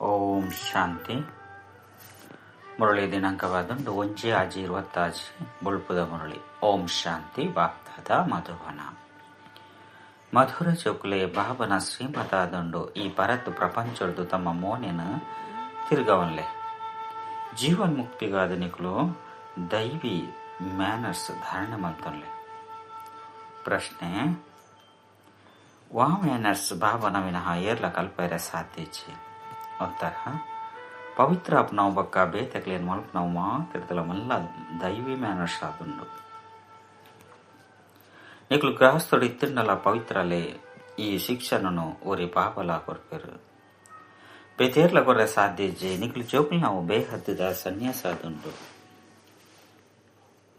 ಓಂ ಶಾಂತಿ. ಮುರಳಿ ದಿನಾಂಕವಾದಂದು 1/6/26 ಬೊಳ್ಪುದ ಮುರಳಿ. ಓಂ ಶಾಂತಿ. ಬಾಪ್ದಾದ ಮಧುಬನ. ಮಧುರ ಚೊಕ್ಲೆ ಬಾಬನ ಶ್ರೀಮತಾದಂಡು ಈ ಪರತ್ ಪ್ರಪಂಚದ್ದು ತಮ್ಮ ಮೋನೆನ ತಿರುಗವನ್ಲೆ ಜೀವನ್ಮುಕ್ತಿಗಾದ ನಿಕುಲು ದೈವಿ ಮ್ಯಾನರ್ಸ್ ಧಾರಣೆ ಮಲ್ತೊನ್ಲೆ. ಪ್ರಶ್ನೆ: ವಾ ಮ್ಯಾನರ್ಸ್ ಬಾಬನ ವಿನಃ ಏರ್ಲ ಕಲ್ಪೈರೆ ಸಾಧ್ಯಚಿ? ಉತ್ತರ: ಪವಿತ್ರ ಅಪ್ನವು ಬಕ್ಕ ಬೇತಕ್ಲೇನ್ ಮಲ್ಪನವು ಮಾತಿರ್ತಲ ಮಲ್ಲ ದೈವಿ ಮ್ಯಾನರ್ಸ್ ಆದುಂಡು. ನಿಕುಲು ಗೃಹಸ್ಥುಡು ಇತ್ತಿಂಡಲ ಪವಿತ್ರಲೆ ಈ ಶಿಕ್ಷಣನು ಒರಿ ಪಾಪಲ ಕೊರ್ಪೆರು ಬೇತೇರ್ಲ ಕೊರ್ರೆ ಸಾಧ್ಯಜ್ಜೆ. ನಿಕುಲು ಜೋಕುಲು ನಾವು ಬೇಹದ್ದುದ ಸನ್ಯಾಸ ಆದುಂಡು.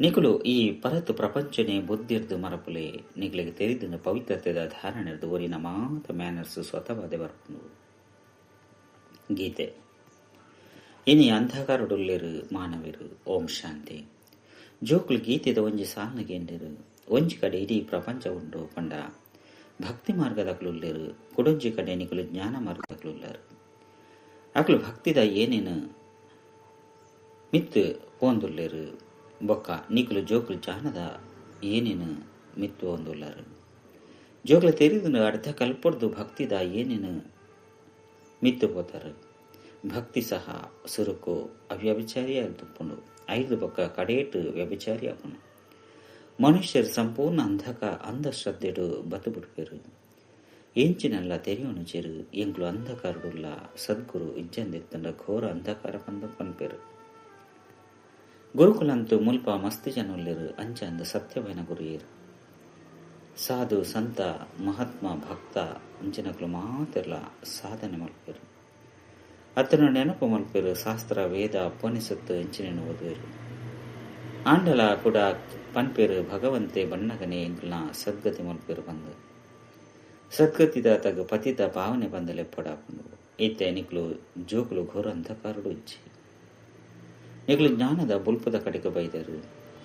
ನಿಕುಲು ಈ ಪರತ್ ಪ್ರಪಂಚನೆ ಬುದ್ಧಿರ್ದು ಮರಪುಲೆ ನಿಕುಲಿಗೆ ತೆರಿದಿನ ಪವಿತ್ರತೆದ ಧಾರಣೆರ್ದು ಒರಿನ ಮಾತ ಮ್ಯಾನರ್ಸ್ ಸ್ವತವಾದೆ ಬರ್ಪುಂಡು. ಗೀತೆ. ಇನಿ ಅಂಧಕಾರಡುಲ್ಲೇರು ಮಾನವರು. ಓಂ ಶಾಂತಿ. ಜೋಕುಲು ಗೀತೆದ ಒಂಜಿ ಸಾಲನಗೇಂಡಿರು. ಒಂಜಿ ಕಡೆ ಇಡೀ ಪ್ರಪಂಚ ಉಂಡು ಪಂಡ ಭಕ್ತಿ ಮಾರ್ಗದಕ್ಲುಲ್ಲೇರು, ಕುಡೊಂಜಿ ಕಡೆ ನಿಕುಲು ಜ್ಞಾನ ಮಾರ್ಗದಕ್ಲುಲ್ಲಾರು. ಅಕ್ಲು ಭಕ್ತಿದ ಏನೇನು ಮಿತ್ತು ಪೋಂದುಲ್ಲೇರು ಬೊಕ್ಕ ನಿಕುಲು ಜೋಕುಲು ಜ್ಞಾನದ ಏನೇನು ಮಿತ್ತು ಒಂದುಲ್ಲಾರು. ಜೋಕುಲು ತೆರಿದು ಅರ್ಧ ಕಲ್ಪೊಡ್ದು ಭಕ್ತಿದ ಏನೇನು ಮಿತ್ತು ಪೋತಾರೆ. ಭಕ್ತಿ ಸಹ ಸುರುಕು ಅವ್ಯಭಿಚಾರಿಯ ತುಪ್ಪುಂಡು, ಐದು ಬೊಕ್ಕ ಕಡೇಟು ವ್ಯಭಿಚಾರಿ ಆಪುಂಡು. ಮನುಷ್ಯರು ಸಂಪೂರ್ಣ ಅಂಧಕ ಅಂಧಶ್ರದ್ಧೆಡು ಬತ್ತು ಬಿಡ್ಪೇರು. ಎಂಚಿನಲ್ಲ ತೆರಿಯೋನು ಚೆರು ಎಂಕ್ಲು ಅಂಧಕಾರಡುಲ್ಲ ಸದ್ಗುರು ಇಜ್ಜಂದಿತ್ತಂಡ ಘೋರ ಅಂಧಕಾರ ಪಂದ ಪನ್ಪೇರು. ಗುರುಕುಲಂತೂ ಮುಲ್ಪ ಮಸ್ತಿ ಜನ ಉಲ್ಲೇರು. ಅಂಚ ಅಂದ ಸತ್ಯವಾಯಿನ ಗುರುಯೇರು ಸಾಧು ಸಂತ ಮಹಾತ್ಮ ಭಕ್ತ ಅಂಚಿನಕ್ಲು ಮಾತೆರ್ಲ ಸಾಧನೆ ಮಲ್ಪೇರು. ಅತನ ನೆನಪು ಮಲ್ಪೇರು. ಶಾಸ್ತ್ರ ವೇದ ಉಪನಿಷತ್ತು ಎಂಚಿನೇನು ಓದುವೆರು. ಆಂಡಲ ಕೂಡ ಪನ್ಪೇರು ಭಗವಂತೆ ಬಣ್ಣಗನೆ ಎಂಕ್ಲನ ಸದ್ಗತಿ ಮಲ್ಪೇರು ಬಂದು ಸದ್ಗತಿದ ತಗ ಪತಿತ ಭಾವನೆ ಬಂದಲೆ ಪಡಾಪುಂಡು. ಇತ್ತೆ ನಿಕ್ಲು ಜೋಕುಲು ಘೋರ ಅಂಧಕಾರಡು ಇಚ್ಚಿ ನಿಕ್ಲು ಜ್ಞಾನದ ಬುಲ್ಪದ ಕಡೆಗೆ ಬೈದರು.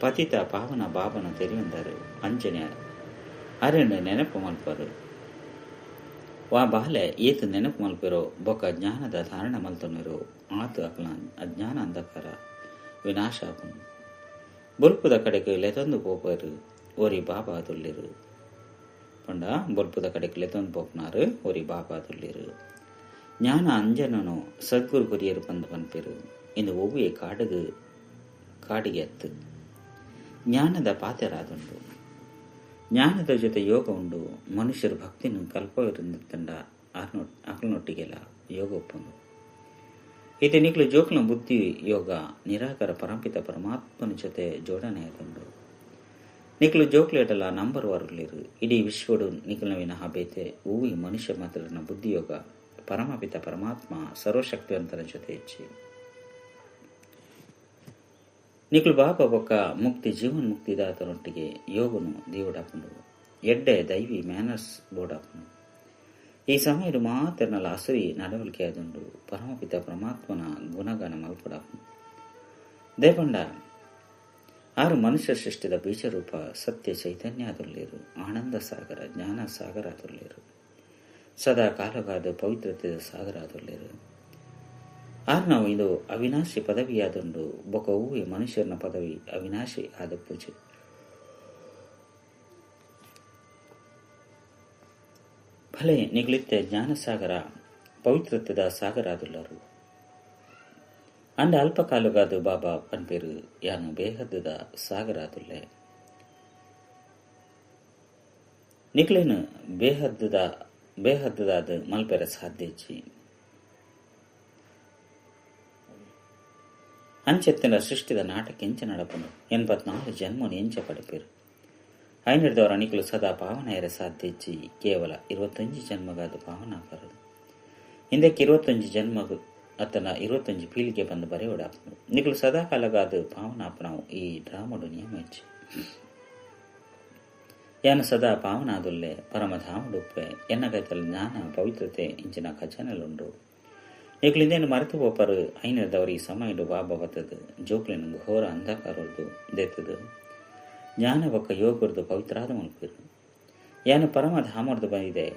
ಪತಿತ ಪಾವನ ಬಾಬನ ತೆರಿಯಂದರು. ಅಂಚನೆ ಅರೆಣ್ಣು ನೆನಪು ಮಲ್ಪರು. ವಾ ಬಾಲೆ ಏತು ನೆನಪು ಮಲ್ಪಿರೋ ಬೊಕ್ಕ ಜ್ಞಾನದ ಧಾರಣ ಮಲ್ತೊನ್ನಿರೋ ಆತು ಅಕ್ಲ ಅಜ್ಞಾನ ಅಂಧಕಾರ ವಿನಾಶ ಆಪುಂಡು. ಬೊಲ್ಪುದ ಕಡೆಗೆ ಲೆತೊಂದು ಪೋಪರು ಒರಿ ಬಾಬಾ ತುಳ್ಳಿರು. ಪಂಡ ಬೊಲ್ಪುದ ಕಡೆಗೆ ಲೆತೊಂದು ಪೋಪನಾರು ಒರಿ ಬಾಬಾ ತುಳ್ಳಿರು. ಜ್ಞಾನ ಅಂಜನನು ಸದ್ಗುರು ಕೊರಿಯರು ಬಂದು ಪನ್ಪೆರು. ಇಂದು ಒವ್ವೆ ಕಾಡುಗು ಕಾಡಿಗೆ ಅತ್ತು ಜ್ಞಾನದ ಪಾತೆರಾದುಂಡು. ಜ್ಞಾನದ ಜೊತೆ ಯೋಗ ಉಂಡು. ಮನುಷ್ಯರು ಭಕ್ತಿನ ಕಲ್ಪವಿರುಂಡ ಅಕ್ಲನೊಟ್ಟಿಗೆಲ್ಲ ಯೋಗ ಒಪ್ಪುಂಡು. ಇದು ನಿಕ್ಲು ಜೋಕ್ಲ ಬುದ್ಧಿ ಯೋಗ ನಿರಾಕರ ಪರಂಪಿತ ಪರಮಾತ್ಮನ ಜೊತೆ ಜೋಡಣೆ ಆದುಂಡು. ನಿಕ್ಲು ಜೋಕ್ಲೇಟಲ ನಂಬರ್ ವಾರುಲೇರು. ಇಡೀ ವಿಶ್ವಡು ನಿಕ್ಲನ ವಿನಃ ಬೇತೆ ಹೂವಿ ಮನುಷ್ಯ ಮಾತ್ರನ ಬುದ್ಧಿಯೋಗ ಪರಮಪಿತ ಪರಮಾತ್ಮ ಸರ್ವಶಕ್ತಿವಂತನ ಜೊತೆ ಹೆಚ್ಚಿ. ನಿಕ್ಲು ಬಾಬಾ ಬೊಕ್ಕ ಮುಕ್ತಿ ಜೀವನ್ ಮುಕ್ತಿದಾತನೊಟ್ಟಿಗೆ ಯೋಗನು ದೇವುಡಾಪುಂಡು. ಎಡ್ಡೆ ದೈವಿ ಮ್ಯಾನರ್ಸ್ ಬೋಡಾಪುಂಡು. ಈ ಸಮಯಡು ಮಾತ್ರನಲ್ಲ ಅಸುರಿ ನಡವಳಿಕೆ ಆದುಂಡು. ಪರಮಪಿತ ಪರಮಾತ್ಮನ ಗುಣಗಾನ ಮಲ್ಪಡಾಪುಂಡು. ದೇಪಂಡ ಆರು ಮನುಷ್ಯ ಸೃಷ್ಟಿದ ಬೀಜರೂಪ ಸತ್ಯ ಚೈತನ್ಯ ಆದುಲ್ಲೇರು. ಆನಂದ ಸಾಗರ ಜ್ಞಾನ ಸಾಗರ ಆದುಲ್ಲೇರು. ಸದಾ ಕಾಲಗಾದ ಪವಿತ್ರತೆಯ ಸಾಗರ ಆದುಲ್ಲೇರು. ಆರ್ ನಾವು ಇದು ಅವಿನಾಶಿ ಪದವಿಯಾದುಂಡು. ಬೊಕ ಹೂವೆ ಮನುಷ್ಯನ ಪದವಿ ಅವಿನಾಶಿ ಆದ ಪೂಜೆ. ಭಲೆ ನಿಗಲಿತ್ತೆ ಜ್ಞಾನಸಾಗರ ಪವಿತ್ರತೆದ ಸಾಗರ ಆದುಲ್ಲರು. ಅಂಡ ಅಲ್ಪಕಾಲುಗಾದು ಬಾಬಾ ಪನ್ಪೇರು ಯಾನು ಬೇಹದ್ದುದ ಸಾಗರ ಆದುಲ್ಲೆ. ನಿಕ್ಲೇನು ಬೇಹದ್ದುದಾದ ಮಲ್ಪೆರ ಸಾಧ್ಯಚ್ಚಿ. ಅಂಚೆತ್ತಿನ ಸೃಷ್ಟಿದ ನಾಟಕ ಎಂಚ ನಡಪನು 84 ಜನ್ಮನು ಎಂಚ ಪಡೆಪೇರು. ಐನಿಡ್ದವರ ನಿಕಲು ಸದಾ ಪಾವನ ಸಾಧ್ಯಚ್ಚಿ. ಕೇವಲ 25 ಜನ್ಮಗಾದ ಪಾವನಾಪರು. ಹಿಂದಕ್ಕೆ 25 ಜನ್ಮಗು ಅತನ 25 ಪೀಳಿಗೆ ಬಂದು ಬರೆಯೋಡಾಪನು. ನಿಕಲು ಸದಾ ಕಾಲಗಾದ ಪಾವನಾಪನವು ಈ ಡ್ರಾಮಡು ನಿಯಮ ಹೆಚ್ಚು. ಯಾನು ಸದಾ ಪಾವನಾದುಲ್ಲೆ ಪರಮಧಾಮಡುಪ್ಪೆ ಎನ್ನ ಕೈತಲ ಜ್ಞಾನ ಪವಿತ್ರತೆ ಇಂಚಿನ ಖಜಾನೆಲುಂಡು. ನಿಕ್ಲಿಂದೇನು ಮರೆತು ಪೋಪರು. ಐನದವರು ಈ ಸಮಯಡು ಬಾಬಾ ಬತ್ತದು ಜೋಕ್ಲಿನ ಘೋರ ಅಂಧಕಾರದ್ದು ದೆತ್ತದು ಜ್ಞಾನ ಬೊಕ್ಕ ಯೋಗರ್ದು ಪವಿತ್ರಾದ ಮಲ್ಪೇರು. ಯಾನು ಪರಮಧಾಮರ್ದು ಬಂದಿದೆ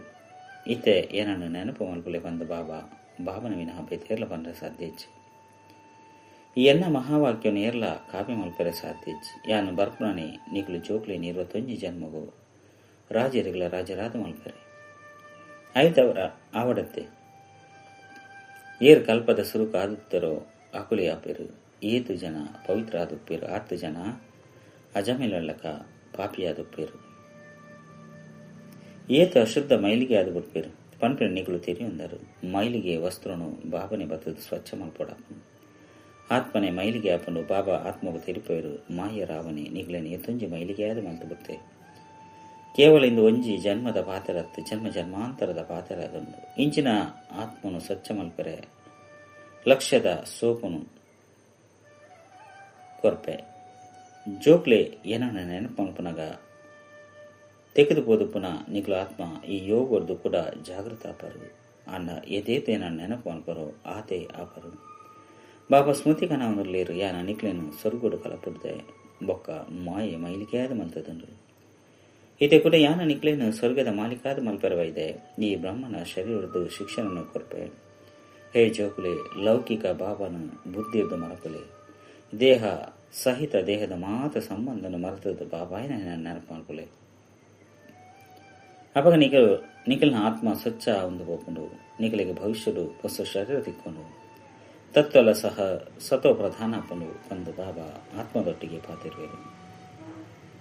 ಇತ್ತೆ ಏನನ್ನು ನೆನಪು ಮಲ್ಪಲೆ ಬಂದು ಬಾಬಾ ಬಾಬನ ವಿನಃ ಬೇತೇರ್ಲ ಪನ್ರೆ ಸಾಧ್ಯ ಇಜ್ಜಿ. ಈ ಎನ್ನ ಮಹಾವಾಕ್ಯನು ಏರ್ಲ ಕಾಪಿ ಮಲ್ಪೆರೆ ಸಾಧ್ಯ ಇಜ್ಜಿ. ಯಾನು ಬರ್ಪುನನೆ ನಿಕುಲು ಜೋಕ್ಲೆನ್ 21 ಜನ್ಮಗು ರಾಜರಿಗಳ ರಾಜರಾದ ಮಲ್ಪೆರೆ ಆಯ್ತವರ ಆವಡತ್ತೆ. ಏರ್ ಕಲ್ಪದ ಸುರುಕು ಆದುತ್ತರೋ ಅಕುಲಿ ಆಪೆರು. ಏತು ಜನ ಪವಿತ್ರ ಆದುಪ್ಪೇರು ಆತು ಜನ ಅಜಮಿಲಳ್ಳಕ ಪಾಪಿಯಾದುಪ್ಪೇರು. ಏತು ಅಶುದ್ಧ ಮೈಲಿಗೆ ಆದು ಬಿಡ್ಪೇರು ಪನ್ಪಿನ ನಿಕುಲು ತೆರಿಯೊಂದರು. ಮೈಲಿಗೆ ವಸ್ತ್ರನು ಬಾಬನೆ ಬತ್ತದು ಸ್ವಚ್ಛ ಮಲ್ಪೊಡಾಪುಂಡು. ಆತ್ಮನೆ ಮೈಲಿಗೆ ಆಪುಂಡು. ಬಾಬಾ ಆತ್ಮಗು ತೆರಿಪೇರು. ಮಾಯ ರಾವಣೆ ನಿಕುಲೆನ್ ಏತೊಂಜಿ ಮೈಲಿಗೆ ಆದ ಮಲ್ತು ಬಿಡ್ತೆ. ಕೇವಲ ಇಂದು ಒಂಜಿ ಜನ್ಮದ ಪಾತ್ರರತ್ತು ಜನ್ಮ ಜನ್ಮಾಂತರದ ಪಾತ್ರ ಅದುಂಡು. ಇಂಚಿನ ಆತ್ಮನು ಸ್ವಚ್ಛ ಮಲ್ಪೆರೆ ಲಕ್ಷ್ಯದ ಸೋಪುನು ಕೊರ್ಪೆ. ಜೋಕ್ಲೆ ಏನನ್ನ ನೆನಪು ಮಲ್ಪುನಗ ತೆಗೆದು ಪೋದುಪುನ ನಿಕುಲು ಆತ್ಮ ಈ ಯೋಗರ್ದು ಕೂಡ ಜಾಗೃತ ಆಪರು. ಅಂಡ ಏತೇತ ಏನನ್ನ ನೆನಪು ಮಲ್ಪರೋ ಆತೆ ಆಪರು. ಬಾಬಾ ಸ್ಮೃತಿ ಕನವನುಲ್ಲೇರು. ಯಾನ ನಿಕ್ಲೆನು ಸೊರ್ಗುಡು ಕಲಪುಡ್ದೆ ಬೊಕ್ಕ ಮಾಯೆ ಮೈಲಿಕೆಯಾದ ಮಲ್ತದಂಡು. ಇತೆ ಕೂಡ ಯಾನ ನಿಕ್ಲೇನು ಸ್ವರ್ಗದ ಮಾಲೀಕಾದ ಮಲ್ಪೆರವೈದೆ. ಈ ಬ್ರಹ್ಮನ ಶರೀರದ ಶಿಕ್ಷಣವನ್ನು ಕೊರ್ಪೆ. ಹೇ ಜೋಕುಲೆ, ಲೌಕಿಕ ಬಾಬಾನು ಬುದ್ಧಿರ್ದು ಮರಪುಲೆ. ದೇಹ ಸಹಿತ ದೇಹದ ಮಾತ ಸಂಬಂಧನು ಮರೆತದ್ದು ಬಾಬಾಯಿನ ನೆನಪು ಮಲ್ಪುಲೆ. ಅಪಗ ನಿಕಲ್ನ ಆತ್ಮ ಸ್ವಚ್ಛ ಒಂದು ಪೋಪುಂಡು. ನಿಕಲಿಗೆ ಭವಿಷ್ಯಡು ಹೊಸ ಶರೀರ ತಿಕ್ಕೊಂಡು ತತ್ವಲ ಸಹ ಸತೋ ಪ್ರಧಾನ ಪಂಡು ಪಂದು ಬಾಬಾ ಆತ್ಮದೊಟ್ಟಿಗೆ ಪಾತಿರುವರು.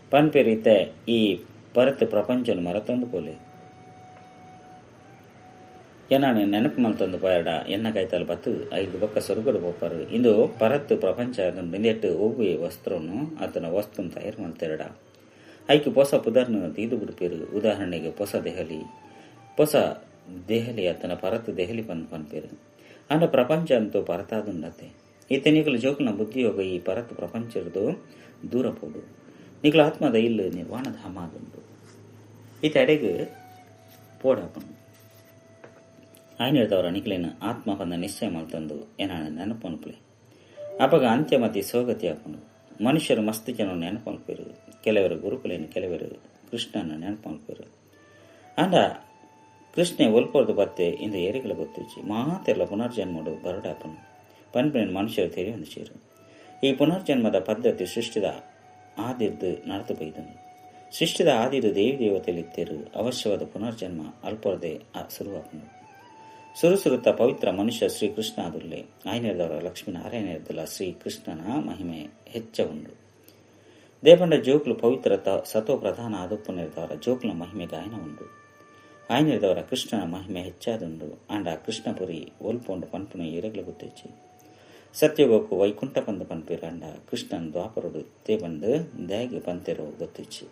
ಪನ್ಪೆರಿತೆ ಈ ಪರತ್ ಪ್ರಪಂಚನು ಮರತೊಂದು ಪೋಲೆ. ಎನ್ನ ನೆನಪು ಮಲ್ತೊಂದು ಪೋಯಡ ಎನ್ನ ಕೈತಾಲ್ ಬತ್ತು ಐದು ಬೊಕ್ಕ ಸೊರ್ಗಡು ಪೋಪರು. ಇಂದು ಪರತ್ ಪ್ರಪಂಚ ಇಂದೆಟ್ಟು ಒವ್ವೆ ವಸ್ತ್ರನು ಆತನ ವಸ್ತುನ್ ತಯಾರು ಮಲ್ತೆರಡ. ಐಕ್ ಪೊಸ ಪುದರ್ನು ತೀದು ಬಿಡ್ಪೇರು. ಉದಾಹರಣೆಗೆ ಪೊಸ ದೆಹಲಿ, ಪೊಸ ದೆಹಲಿ ಆತನ ಪರತ್ ದೆಹಲಿ ಪಂದ್ ಪನ್ಪೇರು. ಅಂಡ ಪ್ರಪಂಚ ಅಂತೂ ಪರತಾದುಂಡತೆ. ಈತ ನಿಕಲು ಜೋಕುನ ಬುದ್ಧಿಯೋಗ ಈ ಪರತ್ ಪ್ರಪಂಚದ ದೂರ ಪೋಡು. ನಿಕಲು ಆತ್ಮದ ಇಲ್ಲು ನಿರ್ವಾಣಧಾಮ ಆದುಂಡು. ಈತ ಅಡೆಗ್ ಪೋಡಾಪುಂಡು. ಆಯ್ನ ಹೇಳ್ದವರ ನಿಕ್ಲೇನು ಆತ್ಮ ಪಂದ ನಿಶ್ಚಯ ಮಲ್ತಂದು ಏನ ನೆನಪು ಅನ್ಪುಲೆ. ಅಪಗ ಅಂತ್ಯಮತಿ ಸೋಗತಿ ಆಪುಂಡು. ಮನುಷ್ಯರು ಮಸ್ತ್ ಜನ ನೆನಪು ಮಲ್ಪೇರು. ಕೆಲವರು ಗುರುಕುಲೇನು, ಕೆಲವರು ಕೃಷ್ಣನ ನೆನಪು ಮಲ್ಪೇರು. ಅಂಡ ಕೃಷ್ಣೆ ಒಲ್ಪೊರ್ದು ಬತ್ತೆ ಇಂದು ಏರಿಗಳ ಗೊತ್ತುಜ್ಜಿ. ಮಾತೆಲ್ಲ ಪುನರ್ಜನ್ಮಡು ಬರಡಾಪುಂಡು ಪನ್ಪಿನ ಮನುಷ್ಯರು ತೆರಿಯೊಂದು ಚೇರು. ಈ ಪುನರ್ಜನ್ಮದ ಪದ್ಧತಿ ಸೃಷ್ಟಿದ ಆದಿರ್ದು ನಡತು ಬೈದನು. ಸೃಷ್ಟಿದ ಆದಿರು ದೇವಿ ದೇವತೆಲಿತ್ತೇರು. ಅವಶ್ಯವಾದ ಪುನರ್ಜನ್ಮ ಅಲ್ಪೊರ್ದೆ ಶುರುವಾಪುಂಡು. ಸುರುಸುರುತ್ತ ಪವಿತ್ರ ಮನುಷ್ಯ ಶ್ರೀಕೃಷ್ಣ ಆದುಲ್ಲೆ. ಆಯ್ನೇರ್ದವರ ಲಕ್ಷ್ಮೀನಾರಾಯಣ ಶ್ರೀಕೃಷ್ಣನ ಮಹಿಮೆ ಹೆಚ್ಚ ಉಂಡು. ದೇಪಂಡ ಜೋಕ್ಲು ಪವಿತ್ರ ಸತೋ ಪ್ರಧಾನ ಆದುಪ್ಪುನೇರ್ದವರ ಜೋಕ್ಲ ಮಹಿಮೆ ಗಾಯನ ಉಂಡು. ಆಯ್ನೇರ್ದವರ ಕೃಷ್ಣನ ಮಹಿಮೆ ಹೆಚ್ಚಾದುಂಡು. ಆಂಡ ಕೃಷ್ಣಪುರಿ ಒಲ್ಪೊಂಡು ಪನ್ಪುನ ಏರೆಗ್ಲ ಗೊತ್ತಿಚ್ಚಿ. ಸತ್ಯಗೋಕು ವೈಕುಂಠ ಪಂದು ಪನ್ಪಿರ. ಅಂಡ ಕೃಷ್ಣನ್ ದ್ವಾಪರುಡು ತೇಬಂದು ದ್ಯಾಗೆ ಪಂತೆರೋ ಗೊತ್ತಿಚ್ಚಿ.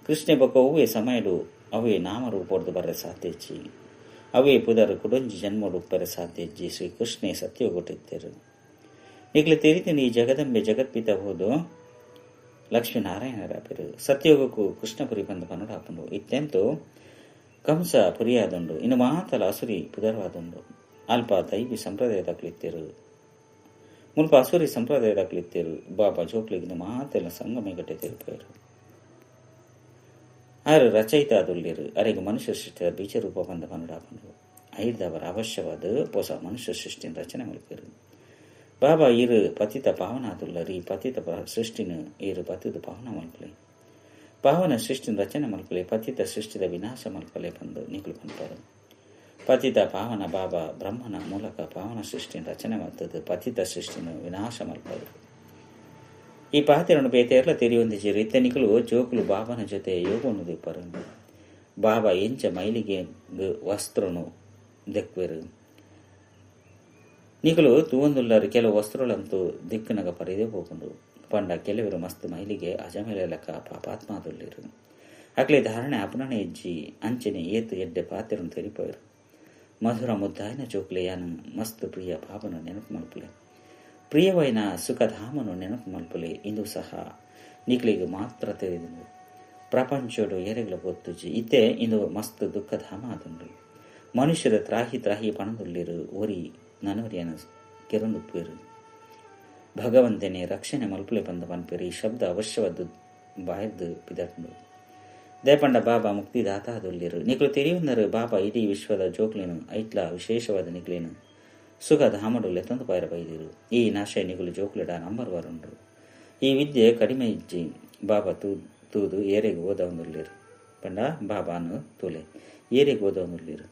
ಕೃಷ್ಣೆ ಬೊಕ್ಕ ಒವ್ವೆ ಸಮಯಡು ಅವೇ ನಾಮರೂಪೊಡ್ದು ಬರ್ರೆ ಸಾಧ್ಯಚ್ಚಿ. ಅವೇ ಪುದರ್ ಕುಡೊಂಜಿ ಜನ್ಮಡು ಉಪ್ಪರೆ ಸಾಧ್ಯಜ್ಜಿ. ಶ್ರೀ ಕೃಷ್ಣೆ ಸತ್ಯಗೊಟ್ಟಿತ್ತೇರು. ಈಗಲೇ ತೆರಿತೀನಿ ಈ ಜಗದಂಬೆ ಜಗತ್ಪಿತ ಹೋದು ಲಕ್ಷ್ಮೀನಾರಾಯಣರ ಪೇರು. ಸತ್ಯೋಗಕ್ಕೂ ಕೃಷ್ಣಪುರಿ ಬಂದು ಪನ್ನಡ ಹಾಪುಂಡು. ಇತ್ತೆಂತೂ ಕಂಸ ಪುರಿಯಾದುಂಡು. ಇನ್ನು ಮಾತಲ ಅಸುರಿ ಪುದರ್ವಾದುಂಡು. ಅಲ್ಪ ದೈವಿ ಸಂಪ್ರದಾಯದಾಕ್ಲಿತ್ತೇರು. ಮುಲ್ಪ ಅಸುರಿ ಸಂಪ್ರದಾಯದಾಕ್ಲಿತ್ತೇರು. ಬಾಬಾ ಜೋಕ್ಲಿಗಿನ ಮಾತೆಲ್ಲ ಸಂಗಮೆಗಟ್ಟೆ ತೆರಿಪೇರು. ಆರು ರಚಯಿತ ಆದುಲ್ಲೇರು. ಅರೆಗೆ ಮನುಷ್ಯ ಸೃಷ್ಟಿಯ ಬೀಜರೂಪ ಬಂದ ಪನ್ನಡ ಹಾಪುಂಡು. ಐದವರ ಅವಶ್ಯವಾದ ಹೊಸ ಮನುಷ್ಯ ಸೃಷ್ಟಿನ ರಚನೆ ಮಲ್ಪೇರು. ಬಾಬಾ ಇರು ಪತಿತ ಪಾವನ ಆದುಲ್ಲರು. ಈ ಪತಿತ ಸೃಷ್ಟಿನ ಇರು ಪತಿತ ಪಾವನ ಮಲ್ಪಲೆ. ಪಾವನ ಸೃಷ್ಟಿನ ರಚನೆ ಮಲ್ಪಲೆ. ಪತಿತ ಸೃಷ್ಟಿದ ವಿನಾಶ ಮಲ್ಪಲೆ ಬಂದು ನಿಕುಲು ಪನ್ಪಾರು. ಪತಿತ ಪಾವನ ಬಾಬಾ ಬ್ರಹ್ಮನ ಮೂಲಕ ಪಾವನ ಸೃಷ್ಟಿನ ರಚನೆ ಮಲ್ತದ್ದು ಪತಿತ ಸೃಷ್ಟಿನ ವಿನಾಶ ಮಲ್ಪರು. ಈ ಪಾತಿರನ್ನು ಬೇತೆರ್ಲ ತೆರಿಯೊಂದಿಜಿ. ಇತ್ತೆ ನಿಕುಲು ಜೋಕುಲು ಬಾಬನ ಜೊತೆ ಯೋಗವನ್ನು ದಿಪ್ಪರು. ಬಾಬಾ ಎಂಚ ಮೈಲಿಗೆ ವಸ್ತ್ರನು ದೆಕ್ವೆರು. ನಿಕುಲು ತೂವೊಂದುಲ್ಲರು. ಕೆಲವು ವಸ್ತ್ರಗಳಂತೂ ದಿಕ್ಕನಗ ಪರಿದೇ ಪೋಪುಂಡು. ಪಂಡ ಕೆಲವರು ಮಸ್ತ್ ಮೈಲಿಗೆ ಅಜಮೇಲಕ ಪಾಪಾತ್ಮಾದುಲ್ಲೇರು. ಅಕ್ಲೆ ಧಾರಣೆ ಅಪನಣೆ ಹೆಜ್ಜಿ ಅಂಚನೆ ಏತು ಎಡ್ಡೆ ಪಾತಿರನ್ನು ತೆರಿಪೋಯರು. ಮಧುರ ಮುದ್ದಾಯನ ಜೋಕ್ಲೆ ಯಾನು ಮಸ್ತ್ ಪ್ರಿಯ ಬಾಬನು ನೆನಪು ಮಲ್ಪುಲೆ. ಪ್ರಿಯವೈನ ಸುಖಧಾಮನು ನೆನಪು ಮಲ್ಪುಲೆ. ಇಂದು ಸಹ ನಿಕ್ಲಿಗೆ ಮಾತ್ರ ತೆರೆದು ಪ್ರಪಂಚೋಡು ಏರೆಗ್ಲ ಗೊತ್ತುಜಿ. ಇತ್ತೆ ಇಂದು ಮಸ್ತ್ ದುಃಖಧಾಮ ಆದುಂಡು. ಮನುಷ್ಯರ ತ್ರಾಹಿ ತ್ರಾಹಿ ಪಣದುಲ್ಲಿರು. ಒರಿ ನನವರಿಯನ ಕೆರೊಂದುಪ್ಪೇರು. ಭಗವಂತನೇ ರಕ್ಷಣೆ ಮಲ್ಪುಲೆ ಬಂದ ಪನ್ಪೇರು. ಈ ಶಬ್ದ ಅವಶ್ಯವಾದ ಬಾಯ್ದು ಪಿದರ್ಪುಂಡು. ದೇಪಂಡ ಬಾಬಾ ಮುಕ್ತಿದಾತ ಆದುಲ್ಲೆರ್. ನಿಕುಲು ತೆರಿಯೊಂದರ್ ಬಾಬಾ ಇಡೀ ವಿಶ್ವದ ಜೋಕ್ಲೆನ್ ಐಟ್ಲ ವಿಶೇಷವಾದ ನಿಕ್ಲೆನ್ ಸುಖಧಾಮಡು ಲೆತ್ತೊಂದು ಪೋಯೆರೆ ಬೈದೆರ್. ಈ ನಶೆ ನಿಕುಲು ಜೋಕ್ಲೆಡ ನಂಬರ್ ವರುಂಡು. ಈ ವಿದ್ಯೆ ಕಡಿಮೆ ಇಜ್ಜಿ. ಬಾಬಾ ತೂದು ಏರೆಗ್ ಓದವೊಂದುಲ್ಲೆರ್ ಪಂಡ ಬಾಬಾನು ತೂಲೆ ಏರೆಗ್ ಓದವೊಂದುಲ್ಲೆರ್.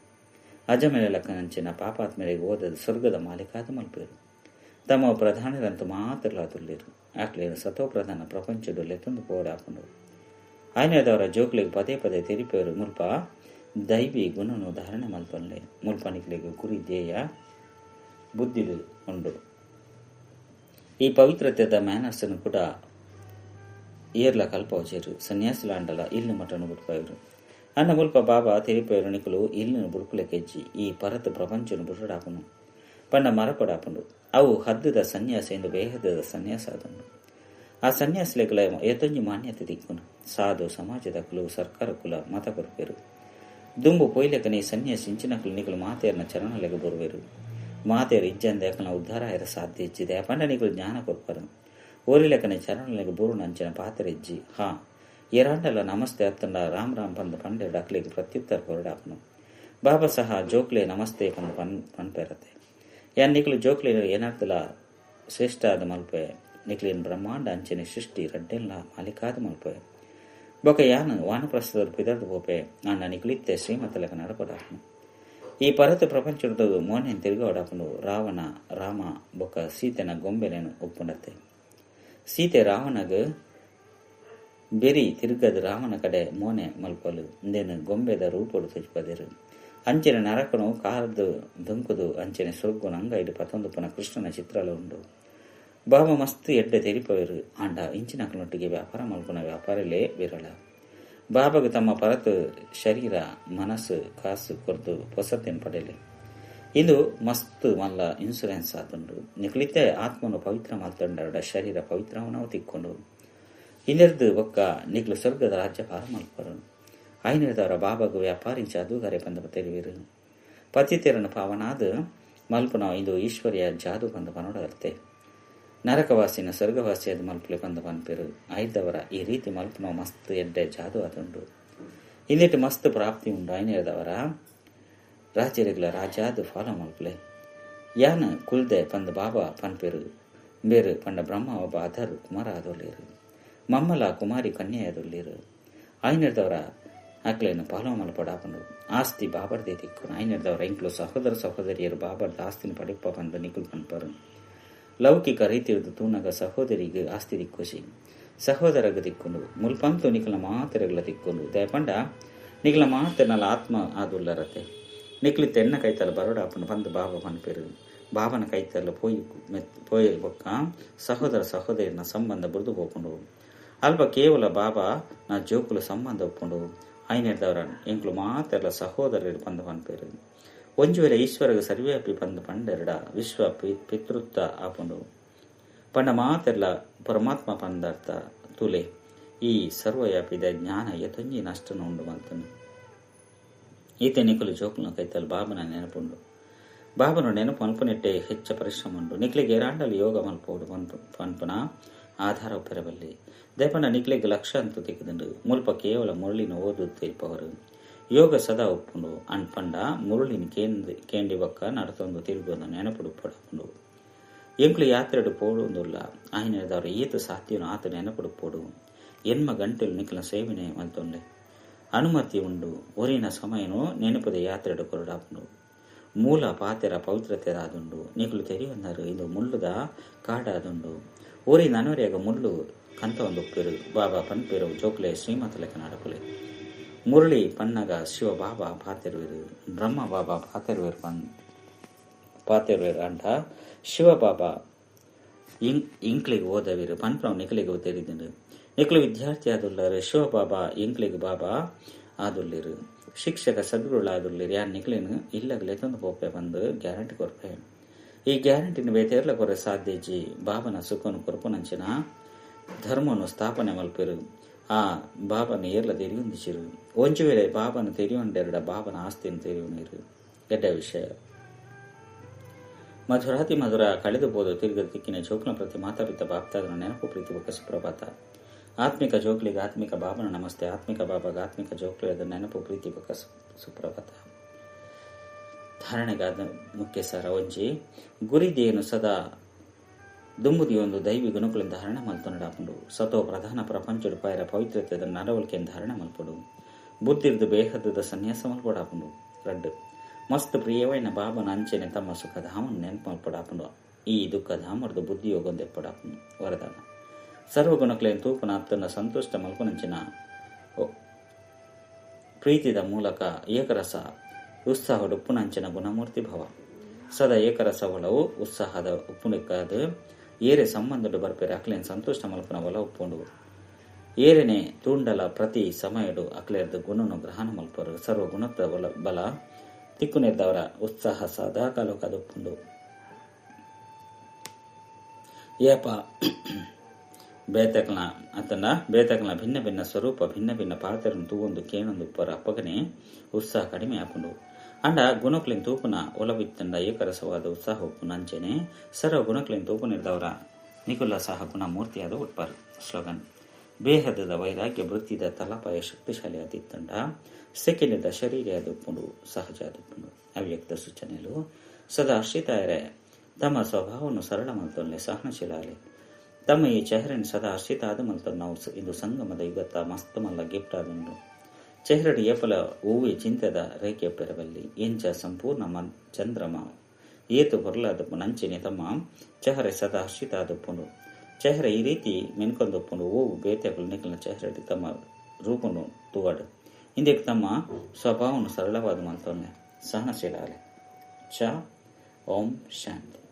ಅಜಮೇಲ ಲಕ್ಕನಂಚಿನ ಪಾಪಾತ್ಮೆರೆಗ್ ಓದದ ಸ್ವರ್ಗದ ಮಾಲೀಕಾದ್ ಮಲ್ಪೆರ್. ತಮ್ಮ ಪ್ರಧಾನರಂತೂ ಮಾತ್ರಲಾದುಲ್ಲೆರ್. ಆಕ್ಲೆನ್ ಸತೋ ಪ್ರಧಾನ ಪ್ರಪಂಚಡ್ ಲೆತ್ತೊಂದು ಪೋವಡಾಪುಂಡು. ಆಯ್ನದವರ ಜೋಕ್ಲೆಗ್ ಪದೇ ಪದೇ ತೆರಿಪೆರ್. ಮುಲ್ಪ ದೈವಿ ಗುಣನು ಧಾರಣೆ ಮಲ್ತೊನ್ಲೆ. ಮುಲ್ಪ ನಿಕ್ಲೆಗ್ ಗುರಿ ಧ್ಯೇಯ ಬುದ್ಧಿಲು ಉಂಡು. ಈ ಪವಿತ್ರತೆದ ಮ್ಯಾನರ್ಸ್ನ್ ಕೂಡ ಏರ್ಲ ಕಲ್ಪವಚೆರ್. ಸನ್ಯಾಸಿಲಾಂಡಲ ಇಲ್ಲು ಮಠನು ಬುಡ್ಪಾಯೆರ್. ಅಂಡ ಮುಲ್ಪ ಬಾಬಾ ತೆರಿಪೆರ್ ನಿಕುಲು ಇಲ್ಲುನು ಬುಡ್ಪುಲೆಕೆಜ್ಜಿ. ಈ ಪರತ್ ಪ್ರಪಂಚನು ಬುಡ್ಡಾಪುನು ಪಂಡ ಮರಪಡಾಪುಂಡು. ಅವು ಹದ್ದುದ ಸನ್ಯಾಸ ಎಂದು ಬೇಹದ್ದದ ಸನ್ಯಾಸ ಆದುಂಡು. ಆ ಸನ್ಯಾಸಿಲೆಗ್ಲ ಏತೊಂಜಿ ಮಾನ್ಯತೆ ತಿಕ್ಕುನು. ಸಾಧು ಸಮಾಜದಕುಲು ಸರ್ಕಾರಕ್ಕುಲ ಮತ ಕೊರ್ಪೆರು. ದುಂಬು ಪೊಯ್ಲೆಕನೆ ಸನ್ಯಾಸಿ ಇಂಚಿನಕುಲು ನಿಕುಲು ಮಾತೆರ್ನ ಚರಣಲೆಗ್ ಬರುವೆರು. ಮಾತೆರ್ ಇಜ್ಜಂದೆ ಅಕಲ್ನ ಉದ್ಧಾರ ಆಯೆರೆ ಸಾಧ್ಯ ಇಜ್ಜಿದೆ. ಪಂಡ ನಿಕುಲು ಜ್ಞಾನ ಕೊರ್ಪರು. ಓರಿಲೆಕನೆ ಚರಣಲೆಗ್ ಬೂರುನ ಅಂಚಿನ ಪಾತೆರ ಇಜ್ಜಿ. ಹಾ ಏರಾಂಡಲ ನಮಸ್ತೆ ಅತ್ತಂಡ ರಾಮ್ ರಾಮ್ ಪಂದ್ ಪಂಡೆರ್ಡ ಅಕ್ಲೆಗ್ ಪ್ರತ್ಯುತ್ತರ ಕೊರಡಾಪುನು. ಬಾಬಾ ಸಹ ಜೋಕ್ಲೆ ನಮಸ್ತೆ ಪಂದ್ ಪನ್ಪೆರತೆ. ಯಾನ್ ನಿಕುಲು ಜೋಕ್ಲೆ ಏನಾರ್ತಲ ಶ್ರೇಷ್ಠ ಆದ್ ಮಲ್ಪೆ. ನಿಕ್ಲೆನ್ ಬ್ರಹ್ಮಾಂಡ ಅಂಚನೆ ಸೃಷ್ಟಿ ರಡ್ಡೆನ್ಲ ಮಾಲೀಕಾದ್ ಮಲ್ಪೆ. ಬೊಕ ಯಾನ್ ವಾನಪ್ರಸ್ಥದ ಪಿದರ್ದ್ ಪೋಪೆ. ಆಂಡ ನಿಕುಲಿತ್ತೆ ಶ್ರೀಮತಲೆಕ ನಡಪಡಾಪುನು. ಈ ಪರತ ಪ್ರಪಂಚದ ಮೋನೆನ್ ತಿರುಗಾಡಾಪುಂಡು. ರಾವಣ ರಾಮ ಬೊಕ ಸೀತೆನ ಗೊಂಬೆಲೆನ್ ಒಪ್ಪುಂಡತ್ತೆ. ಸೀತೆ ರಾವಣಗ್ ಬೆರಿ ತಿರುಗದ್ ರಾಮನ ಕಡೆ ಮೋನೆ ಮಲ್ಪಲು. ಇಂದೆನ್ ಗೊಂಬೆದ ರೂಪೊಡು ತೋಜಿಪದೆರ್. ಅಂಚನೆ ನರಕನು ಕಾರ್ದು ದುಂಕುದು ಅಂಚನೆ ಸ್ವರ್ಗುನು ಅಂಗೈಡ್ ಪತೊಂದುಪ್ಪುನ ಕೃಷ್ಣನ ಚಿತ್ರಲ ಉಂಡು. ಬಾಬಾ ಮಸ್ತ್ ಎಡ್ಡೆ ತೆರಿಪವೆರ್. ಆಂಡ ಇಂಚಿನಕಲ್ನೊಟ್ಟಿಗೆ ವ್ಯಾಪಾರ ಮಲ್ಪುನ ವ್ಯಾಪಾರಲೇ ವಿರಳ. ಬಾಬಾಗ್ ತಮ್ಮ ಪರತ್ ಶರೀರ ಮನಸ್ಸು ಕಾಸು ಕೊರ್ದು ಪೊಸತೆನ್ ಪಡೆಲೆ. ಇಂದು ಮಸ್ತ್ ಮಲ್ಲ ಇನ್ಸೂರೆನ್ಸ್ ಆತುಂಡು. ನಿಕುಲಿತ್ತೆ ಆತ್ಮನು ಪವಿತ್ರ ಮಲ್ತೊಂಡರ್ಡ ಶರೀರ ಪವಿತ್ರವನವು ತಿಕ್ಕೊಂಡು ಇಂದೆರ್ದ್ ಬೊಕ್ಕ ನಿಕ್ಲು ಸ್ವರ್ಗದ ರಾಜ್ಯಭಾರ ಮಲ್ಪರು. ಆಯ್ನೆರ್ದವರ ಬಾಬಾಗ್ ವ್ಯಾಪಾರಿ ಜಾದೂಗಾರೆ ಪಂದ್ ತೆರಿವೆರ್. ಪತಿತೆರನು ಪಾವನಾದ್ ಮಲ್ಪುನ ಇಂದು ಈಶ್ವರ್ಯ ಜಾದೂ ಪಂದ್ ಪನೊಡರ್ತೆ. ನರಕವಾಸಿನ ಸ್ವರ್ಗವಾಸಿಯಾದ ಮಲ್ಪುಲೆ ಪಂದ್ ಪನ್ಪೆರ್. ಆಯ್ದವರ ಈ ರೀತಿ ಮಲ್ಪುನ ಮಸ್ತ್ ಎಡ್ಡೆ ಜಾದು ಆತುಂಡು. ಇಂದೆಟ್ ಮಸ್ತ್ ಪ್ರಾಪ್ತಿ ಉಂಡು. ಆಯ್ನೆರ್ದವರ ರಾಜೆರೆಗ್ಲ ರಾಜಾದ್ ಫಾಲೋ ಮಲ್ಪುಲೆ. ಯಾನ್ ಕುಲ್ದೆ ಪಂದ್ ಬಾಬಾ ಪನ್ಪೆರ್. ಬೇರು ಪಂಡ ಬ್ರಹ್ಮ ಒಬ್ಬ ಅಧರ್ ಕುಮಾರ ಆದೊಲ್ಲೆರ್. ಮಮ್ಮಲ ಕುಮಾರಿ ಕನ್ಯೆಯಾದೊಲ್ಲೆರ್. ಆಯ್ನೆರ್ದವರ ಅಕ್ಲೆನ್ ಫಾಲೋ ಮಲ್ಪಡಾಪುಂಡು. ಆಸ್ತಿ ಬಾಬರ್ದೇ ತಿಕ್ಕುನು. ಆಯ್ನೆರ್ದವರ ಇಂಕ್ಲು ಸಹೋದರ ಸಹೋದರಿಯರು ಬಾಬರ್ದ ಆಸ್ತಿನ ಪಡೆಪ್ಪ ಪಂದ್ ನಿಕುಲು ಪನ್ಪರು. ಲೌಕಿಕ ರೀತಿರ್ದು ತೂನಗ ಸಹೋದರಿಗೆ ಆಸ್ತಿ ದಿಕ್ಕೋಸಿ ಸಹೋದರಗ ದಿಕ್ಕೊಂಡು ಮುಲ್ಪಂತು ನಿಕಲ ಮಾತೆರೆಗ್ಲ ದಿಕ್ಕೊಂಡು. ದಯಪಂಡ ನಿಕಲ ಮಾತೆರ್ನಲ ಆತ್ಮ ಆದುಲ್ಲರತೆ. ನಿಕ್ಲಿ ತೆನ್ನ ಕೈತಲ ಬರೋಡಾಪುಂಡು ಪಂದ್ ಬಾಬಾ ಪನ್ಪೆರ್. ಬಾಬನ ಕೈತಲ ಪೋಯಿ ಪೋಯಿ ಬೊಕ್ಕ ಸಹೋದರ ಸಹೋದರಿನ ಸಂಬಂಧ ಬುರ್ದು ಪೋಪುಂಡು. ಅಲ್ಪ ಕೇವಲ ಬಾಬಾ ನ ಜೋಕುಲು ಸಂಬಂಧ ಒಪ್ಪುಂಡು. ಆಯ್ನೆರ್ದವರ ಎಂಕ್ಲು ಮಾತೆರ್ಲ ಸಹೋದರರು ಪಂದ್ ಪನ್ಪೆರ್. ಒಂಜಿ ವೇಳೆ ಈಶ್ವರಗ ಸರ್ವ್ಯಾಪಿ ಪಂದ್ ಪಂಡೆರಡ ವಿಶ್ವ ಪಿತೃತ್ವ ಆಪುಂಡು. ಪಂಡ ಮಾತೆರ್ಲ ಪರಮಾತ್ಮ ಪಂದರ್ಥ ತುಲೆ. ಈ ಸರ್ವವ್ಯಾಪಿದ ಜ್ಞಾನ ಯತೊಂಜಿ ನಷ್ಟನ ಉಂಡು ಮಲ್ತನು. ಈತೆ ನಿಕುಲು ಜೋಕುಲ್ನ ಕೈತಲ್ ಬಾಬನ ನೆನಪುಂಡು. ಬಾಬನ ನೆನಪು ಅನ್ಪುನೆಟ್ಟೆ ಹೆಚ್ಚ ಪರಿಶ್ರಮ ಉಂಡು. ನಿಕ್ಲೆಗ್ ಏರಾಂಡಲ ಯೋಗ ಮಲ್ಪೊಡು ಪನ್ಪುನ ಆಧಾರ ಪೆರಬಲ್ಲಿ. ದಯಪಂಡ ನಿಕ್ಲೆಗ್ ಲಕ್ಷ ಅಂತೂ ತಿಕ್ಕುದುಂಡು. ಮುಲ್ಪ ಕೇವಲ ಮುರಳಿನ ಓದು ತೆರಿಪವರು. ಯೋಗ ಸದಾ ಉಪ್ಪುಂಡು. ಅನ್ಪಂಡ ಮುರುಳಿನ ಕೇಂಡಿ ಬೊಕ್ಕ ನಡತೊಂದು ತಿರುಗೊಂದು ನೆನಪುಡು ಪಡಪುಂಡು. ಎಂಕ್ಲು ಯಾತ್ರೆಡು ಪೋಡುಂದುಲ್ಲ. ಆಯ್ನೆರ್ದವರ ಏತ್ ಸಾಧ್ಯನೋ ಆತ ನೆನಪುಡು ಪೋಡು. ಎನ್ಮ ಗಂಟೆಲು ನಿಕ್ಲ ಸೇವನೆ ಮಲ್ತೊಂಡೆ ಅನುಮತಿ ಉಂಡು. ಒರಿನ ಸಮಯನು ನೆನಪುದ ಯಾತ್ರೆಡು ಕೊರಡಾಪುಂಡು. ಮೂಲ ಪಾತೆರ ಪವಿತ್ರತೆ ಆದುಂಡು. ನಿಕುಲು ತೆರಿಯೊಂದರು ಇದು ಮುಳ್ಳುದ ಕಾಡಾದುಂಡು. ಒರಿ ನನೊರಿಯಾಗ ಮುಳ್ಳು ಕಂತ ಉಪ್ಪೆರು. ಬಾಬಾ ಪನ್ಪೆರು ಜೋಕ್ಲೆ ಶ್ರೀಮತಲೆಕ ನಡಪುಲೆ. ಮುರಳಿ ಪನ್ನಗ ಶಿವ ಬಾಬಾ ಪಾತೆರುವೆರು. ಬ್ರಹ್ಮ ಬಾಬಾ ಪಾತೆರುವೆರು ಪಾತೆರುವೆರು ಅಂಡ ಶಿವ ಬಾಬಾ ಇಂಕ್ಲೆಗ್ ಓದವಿರು ಪನ್ಪುನವು ನಿಕ್ಲೆಗ್ ತೆರಿದುಂಡು. ನಿಕ್ಲು ವಿದ್ಯಾರ್ಥಿ ಆದುಲ್ಲರು. ಶಿವ ಬಾಬಾ ಇಂಕ್ಲೆಗ್ ಬಾಬಾ ಆದುಲ್ಲೆರ್. ಶಿಕ್ಷಕ ಸದ್ಗುರುಳು ಆದುಲ್ಲೆರ್. ಯಾನ್ ನಿಕ್ಲೆನ್ ಇಲ್ಲಗ್ ಲೆತೊಂದು ಪೋಪೆ ಪಂದ್ ಗ್ಯಾರಂಟಿ ಕೊರ್ಪೆ. ಈ ಗ್ಯಾರಂಟಿನ ಬೇತೆರ್ಲ ಕೊರೆ ಸಾಧ್ಯ ಇಜ್ಜಿ. ಬಾಬನ ಸುಖನು ಕೊರ್ಪುನಂಚಿನ ಧರ್ಮನು ಸ್ಥಾಪನೆ ಮಲ್ಪೆರು. ಆ ಬಾಬನ ಏರ್ಲ ತೆರಿಯೊಂದಿಚಿರು. ಒಂಜಿ ವೇಳೆ ಬಾಬನ ತೆರಿಯೊಂಡೆರಡ ಬಾಬನ ಆಸ್ತಿನ ತೆರಿಯೊಂದಿರು. ಎಡ್ಡೆ ವಿಷಯ. ಮಧುರಾತಿ ಮಧುರ ಕಳೆದು ಹೋದ ತಿರುಗದ ತಿಕ್ಕಿನ ಜೋಕ್ನ ಪ್ರತಿ ಮಾತಾಪಿತ ಬಾಪ್ತಾದನ ನೆನಪು ಪ್ರೀತಿ ಬೊಕ್ಕ ಸುಪ್ರಭಾತ. ಆತ್ಮಿಕ ಜೋಕ್ಲಿಗೆ ಆತ್ಮಿಕ ಬಾಬನ ನಮಸ್ತೆ. ಆತ್ಮಿಕ ಬಾಬಾಗ ಆತ್ಮಿಕ ಜೋಕ್ಲಿದ ನೆನಪು ಪ್ರೀತಿ ಬೊಕ್ಕ ಸುಪ್ರಭಾತ. ಧಾರಣೆಗಾದ ಮುಖ್ಯ ಸರ ಒಂಜಿ ಗುರಿದೇನು ಸದಾ ದುಂಬುದಿಯೊಂದು ದೈವಿ ಗುಣಕುಲಿನ ಧಾರಣ ಮಲ್ತೊನಡಾಪುಂಡು. ಸತೋ ಪ್ರಧಾನ ಪ್ರಪಂಚಡು ಪಾಯರ ಪವಿತ್ರತೆದ ನಡವಳಿಕೆಯನ್ನು ಧಾರಣ ಮಲ್ಪಡು. ಬುದ್ಧಿರ್ದು ಬೇಹದ್ದ ಸನ್ಯಾಸ ಮಲ್ಪಡಾಪುಂಡು. ರಡ್ಡು ಮಸ್ತ್ ಪ್ರಿಯವೈನ ಬಾಬನ ಅಂಚೆನೆ ತಮ್ಮ ಸುಖಧಾಮನ್ನು ನೆನಪು ಮಲ್ಪಡಾಪುಂಡು. ಈ ದುಃಖಧಾಮರ್ದು ಬುದ್ಧಿಯೋಗೊಂದೆಪ್ಪಡಾಪುಂಡು. ವರದಾನ ಸರ್ವಗುಣಕ್ಲೇನ್ ತೂಪುನ ಅತ್ತನ ಸಂತುಷ್ಟ ಮಲ್ಪುನಂಚಿನ ಪ್ರೀತಿದ ಮೂಲಕ ಏಕರಸ ಉತ್ಸಾಹದ ಉಪ್ಪುನಂಚಿನ ಗುಣಮೂರ್ತಿ ಭವ. ಸದಾ ಏಕರಸ ಒಲವು ಉತ್ಸಾಹದ ಉಪ್ಪುನಕ್ಕಾದ ಏರೆ ಸಂಬಂಧಡು ಬರ್ಪೆರೆ ಅಕ್ಲೇನ್ ಸಂತುಷ್ಟ ಮಲ್ಪುನ ಒಲ ಉಪ್ಪುಂಡು. ಏರೆನೆ ತೂಂಡಲ ಪ್ರತಿ ಸಮಯಡು ಅಕ್ಲೇರ್ದ ಗುಣನು ಗ್ರಹಣ ಮಲ್ಪರು. ಸರ್ವ ಗುಣದ ಬಲ ತಿಕ್ಕುನೆದ್ದವರ ಉತ್ಸಾಹ ಸದಾ ಕಾಲಕ್ಕಾದ ಉಪ್ಪುಂಡು. ಏಪ ಬೇತಕಲ ಅತನ ಬೇತಕಲ ಭಿನ್ನ ಭಿನ್ನ ಸ್ವರೂಪ ಭಿನ್ನ ಭಿನ್ನ ಪಾತ್ರను ತೂವೊಂದು ಕೇಣೊಂದು ಉಪ್ಪರ ಅಪ್ಪಗನೆ ಉತ್ಸಾಹ ಕಡಿಮೆ ಆಪುಂಡು. ಅಂಡ ಗುಣಕ್ಲಿನ್ ತೂಪುನ ಒಲವಿತ್ತಂಡ ಏಕರಸವಾದ ಉತ್ಸಾಹ ಉಪ್ಪುನ ಅಂಚೆನೆ ಸರ್ವ ಗುಣಕ್ಲಿನ್ ತೂಪುನಿರ್ದವರ ನಿಕುಲ ಸಹ ಗುಣ ಮೂರ್ತಿಯಾದ ಉಟ್ಪಾರು. ಸ್ಲೋಗನ್ ಬೇಹದದ ವೈರಾಗ್ಯ ವೃತ್ತಿದ ತಲಪಾಯ ಶಕ್ತಿಶಾಲಿ ಆದಿತ್ತಂಡ ಸೆಕೆಂಡಿದ ಶರೀರ ಉಪ್ಪುಂಡು ಸಹಜ ಉಪ್ಪುಂಡು. ಅವ್ಯಕ್ತ ಸೂಚನೆಲು ಸದಾ ಆಶ್ರಿತಾಯರೆ ತಮ್ಮ ಸ್ವಭಾವವನ್ನು ಸರಳ ಮಲ್ತೊನ್ಲೆ ಸಹನಶೀಲಾಲೆ. ತಮ್ಮ ಈ ಚೆಹರೆನ್ ಸದಾ ಹರ್ಷಿತ ಆದ ಮಲ್ತ ನಾವು ಇದು ಸಂಗಮದ ಯುಗತ್ತ ಮಸ್ತ್ ಮಲ್ಲ ಗಿಫ್ಟ್ ಆದುಂಡು. ಚೆಹರಡು ಏಪಲ ಓವಿ ಚಿಂತೆದ ರೇಖೆ ಪೆರಬಲ್ಲಿ ಎಂಚ ಸಂಪೂರ್ಣ ಚಂದ್ರಮ ಏತು ಹೊರಲಾದಪ್ಪು ನಂಚಿನಿ ತಮ್ಮ ಚೆಹರೆ ಸದಾ ಹರ್ಷಿತ ಆದಪ್ಪುಂಡು. ಚೆಹರೆ ಈ ರೀತಿ ಮೆನ್ಕೊಂದಪ್ಪುಂಡು. ಓವು ಬೇತೆಗಳು ನಿಕಲ್ನ ಚೆಹರಡಿ ತಮ್ಮ ರೂಪನು ತೂವಾಡು. ಇಂದಕ್ಕೆ ತಮ್ಮ ಸ್ವಭಾವನು ಸರಳವಾದ ಮಲ್ತೊನ್ನೆ ಸಹನಶೀಲಾಲೆ. ಚ ಓಂ ಶಾಂತಿ.